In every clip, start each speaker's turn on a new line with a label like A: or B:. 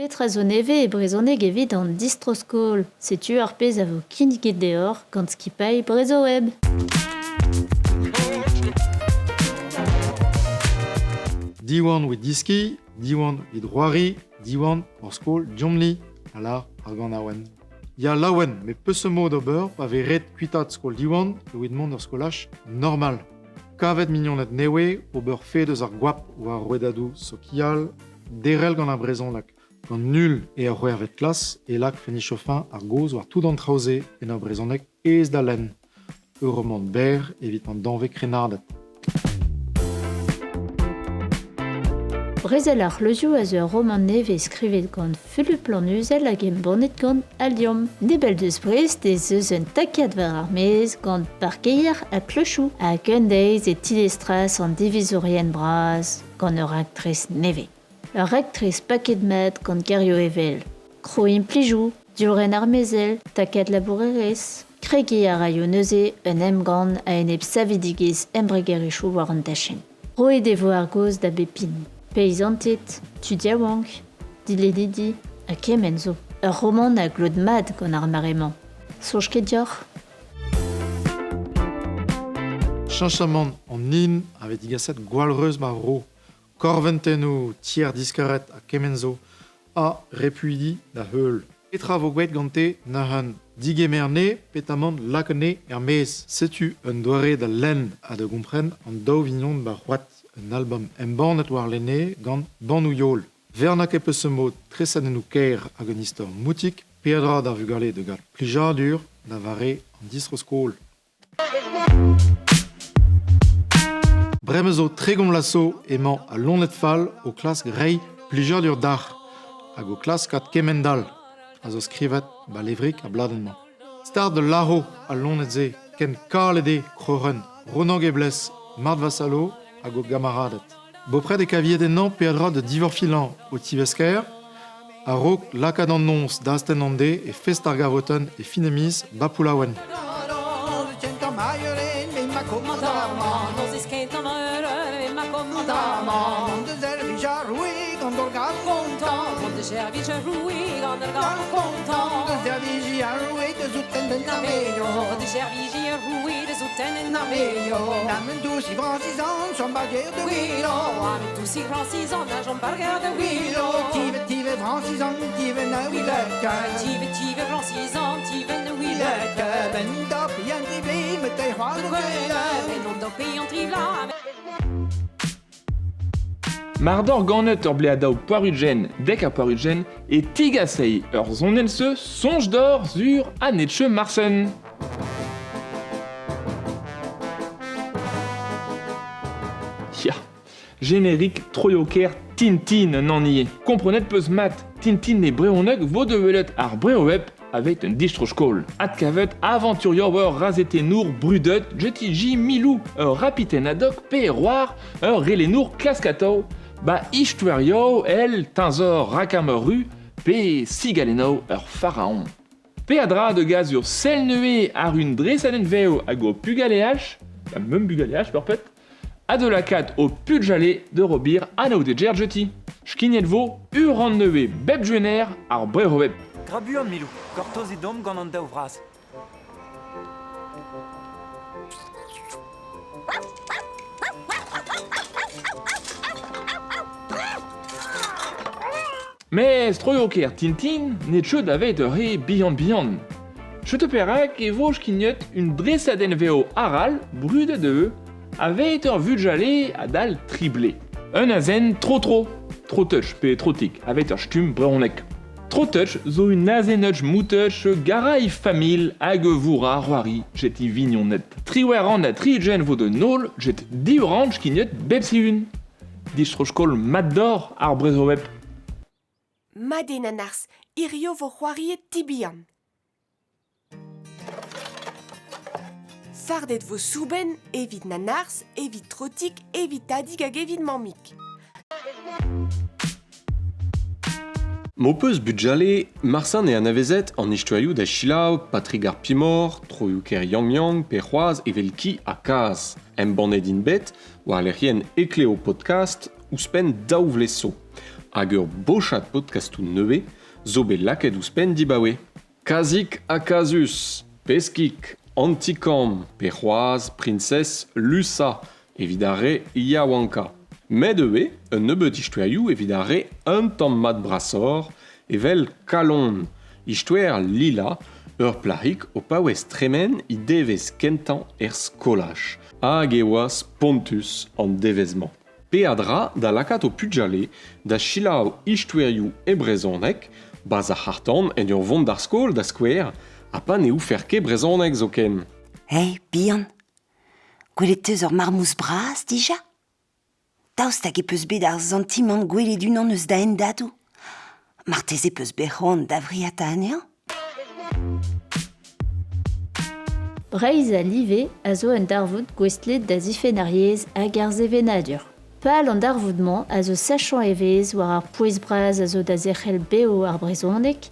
A: Petra zo nevez e brezhoneg evit an distro-skol? Setu ar pezh a vo kinniget deoc'h gant skipailh Brezhoweb.
B: Diwan evit diskiñ, Diwan evit c'hoari, Diwan hor skol deomp-ni, a lâr ar ganaouenn. Ya laouen, met peseurt mod ober pa vez ret kuitaat skol Diwan evit mont d'ur skolaj normal? Kavet mignoned nevez, ober fed eus ar goap war rouedadoù sokial, Derc'hel gant ar brezhoneg. Gant nul eo ar c'hwec'hvet klas e lak Fenichofin ar gaoz war tout an traoù-se en ur brezhoneg aes da lenn. Ur romant berr evit an danvez krennarded.
A: Brezel ar c'hleuzioù a zo ur romant nevez skrivet gant Fulup Lannuzel hag embannet gant Al Liamm. Nebell deus Brest ez eus un takad war ar maez gant parkeier ha klochoù. Hag un deiz e tilestras an divizourien bras gant ur raktres nevez. Ur raktres paket mat gant gerioù evel krouiñ implijoù, diorren ar mezel, takad labourerezh. Kregiñ a raio neuze un emgann a-enep savidigezh embregerezhioù war an dachenn. Roet e vo ar gaoz da bep hini. Peizanted, tud yaouank, dilennidi ha kement zo. Ur romant a glot mat gant ar mare-mañ. Soñj ket deoc'h?
B: Cheñchamant an hin a vez digaset gwallreuz ma vro. Korventennoù, tier diskaret ha kement zo, ha repuidi da heul. Petra vo graet gante neuze? Digemer anezhe petamant lak anezhe er-maez. Setu un doare da lenn ha da gompren an daou vignon 'ba c'hoad un album embannet warlene gant Bannoù-Yol. Verna ket peseurt mod tresadennoù kaer hag un istor moutik, peadra d'ar vugale da gaout plijadur da vare an distro-skol. Bremañ zo 30 vloaz zo emañ al loened fall o klask reiñ plijadur dac'h hag o klask kad kemend-all, a zo skrivet 'ba levrig ar bladenn-mañ. Start da lâro al loened-se ken kalet eo kroc'hen Ronan Geblez, Marthe Vassalo hag o gamaraded. Bopred e kaviet ennañ peadra da divorfilañ ho tivesker a-raok lakaat an noz da astenn an deiz e fest ar gavotenn e fin e miz 'ba Poullaouen.
C: Mar doc'h ganet ur bleadaou poarugent, dek ha poarugent, e tigasei ur sonenn-se soñj deoc'h sur ha netche marsen. Ya, générique troioù-kaer Tintin an hini eo. Komprenet 'peus mat, Tintin e brezhoneg vo da welet ar Breweb avec un distro-skol. Adkavet avanturioù ur razetenour brudet JTG Milou, ur rapiten ad hoc pe roar, ur relenour klask atav, ba istoerioù el teñzor Rakamer-Ru pe sigalennoù ur pharaon. Peadra da gas ur sell nevez àr un dresadenn vev hag ho pugaleaj, ha meum bugaleaj peurpet, ha da lakaat ho pugale da ober anaoudegezh jeti. Skignet vo uran nevez bep gwener ar Breweb.
D: Gra buan, Milou, gortozit omp gant an daou vras.
C: Mes troioù-kaer Tintin ne teu da vet ur re bihan-bihan. Setu perak e vo skignet un dresadenn vev arall brudet eo aveit ur vugale adal tri blez. Un azen tro-tro, tro-touch pe trotik, aveit ur stumm brezhonek. Tro-touch zo un azeneg moutech gara e familh hag e vourra c'hoari get e vignoned. Triwec'h an ha tri-ugent vo d'un holl get div rann skignet bep sizhun. Distro-skol mat deoc'h ar Brezhoweb.
E: Mat eo Nanarzh, hirio 'vo c'hoariet ti bihan. Fardet 'vo soubenn evit Nanarzh, evit Trotig, evit Tadig hag evit Mammig.
F: M'ho peus bugale, marsan e anavezet an istoerioù da selaou Patrig ar Pimor, troioù-kêr Yang Yang pe c'hoazh evel ki ha kazh. Embannet int bet war lec'hienn Ekleo Podcast ouzhpenn daou vlez zo. Hag ur bochad podkastoù nevez zo bet lakaet ouzhpenn dibaoe. Kazik ha Kazus, Peskig, Antikorn pe c'hoazh Priñsez Lusa evit ar re yaouankañ. Met ivez un nebeud istoerioù evit ar re un tamm mat brasoc'h evel Kalon, istoer Lila, ur plac'hig o paouez tremen he devezh kentañ er skolaj. Hag e oa spontus an devezh-mañ. Peadra da lakaat ho pugale da selaou istoerioù e brezhoneg, 'barzh ar c'harr-tan en ur vont d'ar skol da skouer, ha pa ne oufer ket brezhoneg zoken.
G: Hey, bihan, gwelet 'teus ur marmouz bras dija? Daoust hag e peus bet ar santimant gwelet unan eus da hendadoù? Marteze 'peus bet c'hoant da vriata anezhañ?
A: Breizh a live a zo un darvoud gouestlet da zifenn ar yezh hag ar sevenadur. Pal an darvoud-mañ a zo sachañ evezh war ar pouez bras a zo da zerc'hel bev ar brezhoneg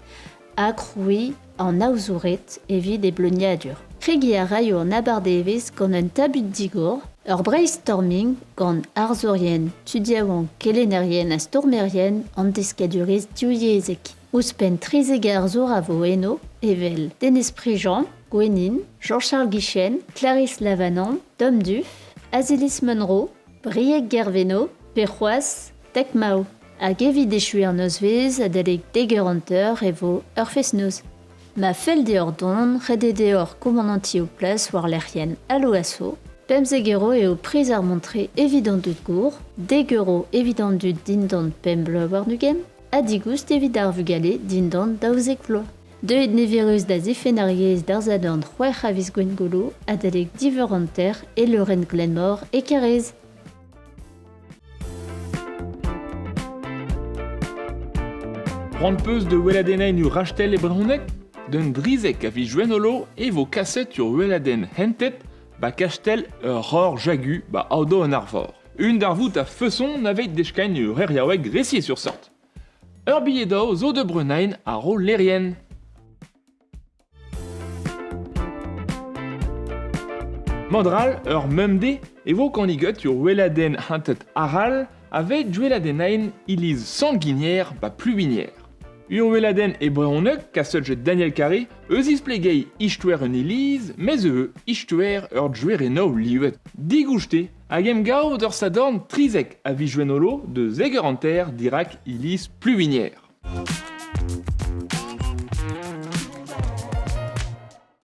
A: ha krouiñ an aozoured evit e bleuniadur. Kregiñ a raio an abardaevezh gant un tabut digor, ur brainstorming gant arzourien, tud yaouank, kelennerien ha stourmerien an deskadurezh divyezhek. Ouzhpenn 13 arzour a vo eno, evel Denez Prigent, Gwennin, Jean-Charles Guichen, Clarisse Lavanant, Dom Duff, Azilis Munro, Brieg Gerveno pe c'hoazh Tek Mao. Hag evit echuiñ an nozvezh adalek dek eur hanter e vo ur fest-noz. Ma fell deoc'h dont, ret eo deoc'h komanantiñ ho plas war lec'hienn Allo Asso. 15 euro eo priz ar mont-tre evit an dud gour, dek euro evit an dud dindan pemp bloaz warn-ugent, ha digoust evit ar vugale dindan 12 vloaz. Deuet niverus da zifenn ar yezh d'ar Sadorn 6 a viz Gwengolo adalek div eur hanter e leurenn Glenmor e Karaez.
C: C'hoant 'peus da weladennañ ur rastell e brezhoneg? D'un drizek a viz Gwengolo e vo kaset ur weladenn hentet 'ba kastell ur roc'h Jagu 'ba Aodoù-an-Arvor. Un darvoud a-feson aveit deskain ur c'heriaoueg resis ur seurt. Ur bilhed-daou zo da brenañ àr ho lec'hienn. Mod-all, ur memde e vo kanniget ur weladenn hantet arall aveit gweladennain iliz Sant-Guigner 'ba Pluwigner. Ur weladenn e brezhoneg kaset get Daniel Carré eus isplegeiñ istoer un iliz, mes ivez istoer ur gwerennoù livet. Digoust eo hag emgav d'ur sadorn 13 a viz Gwengolo da zek eur hanter dirak iliz Pluwigner.